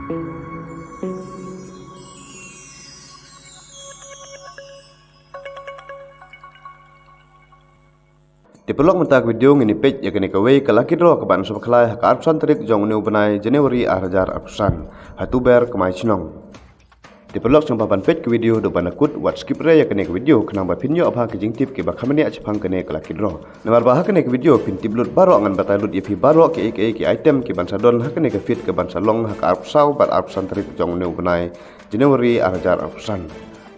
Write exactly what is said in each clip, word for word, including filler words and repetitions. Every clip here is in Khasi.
Te paralok, mynta ka video ngin ïa peit ïa kane kawei ka lucky draw kaba yn sa bakhlai ha ka arphew san tarik jong une u bnai January ar hajar arphew san, ha Tuber Kmai Chnong. Te paralok, sngewbha ban peit ka video haduh ban da kut, wat skip re ïa kane ka video, khnang ba phin ïoh bha ki jingtip kiba kham bniah shaphang kane ka lucky draw. Namar ba ha kane ka video phin tip lut baroh, ngan batai lut ïa phi baroh kiei kiei ki item kiban sa don ha kane ka fete kaban sa long ha ka arphew saw bad arphew san tarik jong une u bnai January ar hajar arphew san.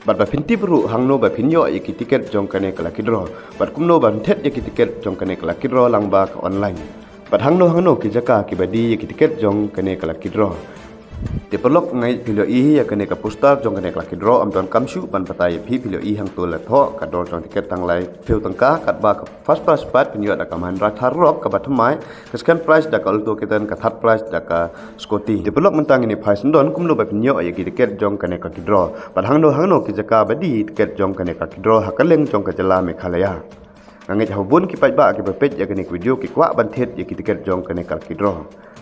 Bad ba phin tip ruh hangno ba phin ïoh ïa ki tiket jong kane ka lucky draw, bad kumno ban thied ïa ki tiket jong kane ka lucky draw lyngba ka online. Bad hangno hangno ki jaka kiba die ïa ki tiket jong kane ka lucky draw. Te paralok, nga ngeit phi la ïohi ïa kane ka poster jong kane ka lucky draw, ym donkam shuh ban batai ïa phi, phi la ïohi hangto la thoh ka dor jong tiket tang laiphew tyngka, katba ka first prize pat phin ïoh da ka Mahindra Thar Roxx kaba thymmai, ka second prize da ka Alto K ten, ka third prize da ka scooty. Te paralok, mynta ngin ïa phai sngewdon kumno ba phin ïoh ïa ki tiket jong kane ka lucky draw, bad hangno hangno ki jaka ba die tiket jong kane ka lucky draw ha kylleng jong ka jylla Meghalaya. Nga ngeit haba bun ki paidbah kiba peit ïa kane ka video ki kwah ban thied ïa ki tiket jong kane ka lucky draw.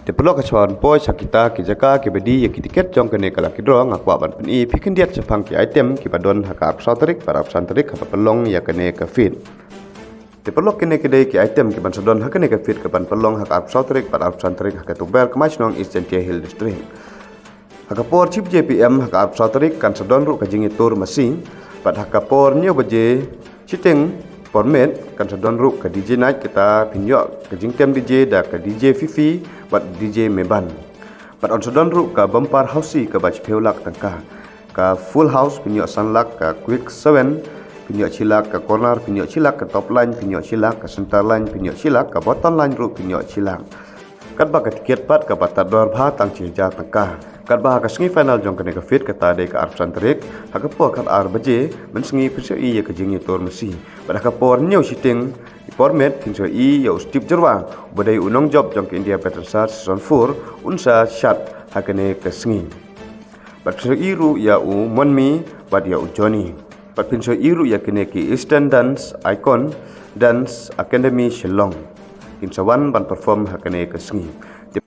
Te paralok, ha shuwa ban poi sha kita ki jaka kiba die ïa ki tiket jong kane ka lucky draw, nga kwah ban pyni ïa phi khyndiat shaphang ki item kiba don ha ka arphew saw tarik bad arphew san tarik haba pynlong ïa kane ka fete. Te paralok, kine ki dei ki item kiban sa don ha kane ka fete kaban pynlong ha ka arphew saw tarik bad arphew san tarik ha ka Tuber Kmai Chnong, East Jaintia Hills District. Ha ka por shi baje P M ha ka arphew saw tarik kan sa don ruh ka jingïatur masi, bad ha ka por hynñiew baje shiteng por miet kan sa don ruh ka D J night, kata phin ïoh ka jingtem D J da ka D J Fifi bad D J Meban. Bad yn sa don ruh ka bumper housie kaba shiphew lak tyngka. Ka full house phin ïoh san lak, ka quick seven phin ïoh shi lak, ka corner phin ïoh shi lak, ka top line phin ïoh shi lak, ka center line phin ïoh shi lak, ka bottom line ruh phin ïoh shi lak. Katba ka tiket pat kaba tad dor bha tang shi hajar tyngka. Katba ha ka sngi final jong kane ka fete, kata dei ka arphew san tarik, ha ka por khatar baje mynsngi phin sa ïohi ïa ka jingïatur masi. Bad ha ka por hynñiew shiteng por miet phin sa ïohi ïa u Steve Jyrwa, uba dei u nongjop jong ka India Veteran Search Season four, un sa shad ha kane ka sngi. Bad phin sa ïohi ruh ïa u Monmi bad ïa u Johnny. Bad phin sa ïohi ruh ïa kine ki Eastern Dance Icon Dance Academy Shillong, kin sa wan ban perform ha kane ka sngi. Te,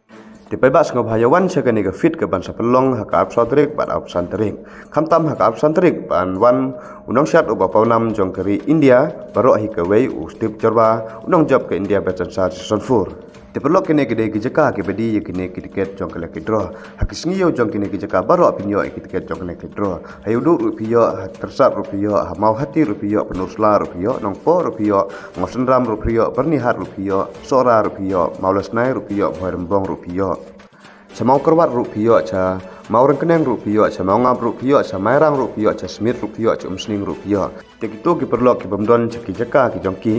te paidbah, sngewbha ïa wan sha kane ka fete kaban sa pynlong ha ka arphew saw tarik bad arphew san tarik. Khamtam ha ka arphew san tarik ban wan u nongshad uba pawnam jong ka ri India baroh hi kawei, u Steve Jyrwa, u nongjop ka India Veteran Search Season four. Te paralok, kine ki dei ki jaka kiba die ïa kine ki tiket jong ka lucky draw. Ha ki sngi ïew jong kine ki jaka baroh phin ïoh ïa ki tiket jong ka lucky draw. Ha Ïewduh ruh phi ïoh, ha Tyrsad ruh phi ïoh, ha Mawhati ruh phi ïoh, Pynursla ruh phi ïoh, Nongpoh ruh phi ïoh, Mawsynram ruh phi ïoh, Byrnihat ruh phi ïoh, Sohra ruh phi ïoh, Mawlasnai ruh phi ïoh, Bhoirymbong ruh phi ïoh. Sha Mawkyrwat ruh phi ïoh, sha Mawryngkneng ruh phi ïoh, sha Mawngap ruh phi ïoh, sha Mairang ruh phi ïoh, sha Smit ruh phi ïoh, sha Umsning ruh phi ïoh. Te kito ki paralok ki bym don sha ki jaka ki jong ki,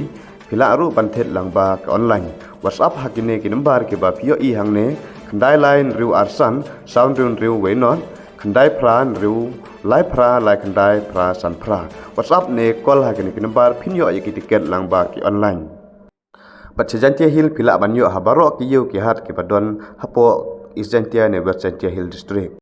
phi lah ruh ban thied lyngba ka online. WhatsApp ha kine ki number kiba phi ïohi hangne: khyndai lai hynriew ar san saw hynriew hynriew wei nod, khyndai phra hynriew lai phra lai khyndai phra san phra. WhatsApp ne call ha kine ki number, phin ïoh ïa ki tiket lyngba ki online. Bad sha Jaintia Hills phi lah ban ïoh ha baroh ki ïew ki hat kiba don hapoh East Jaintia ne West Jaintia Hills District.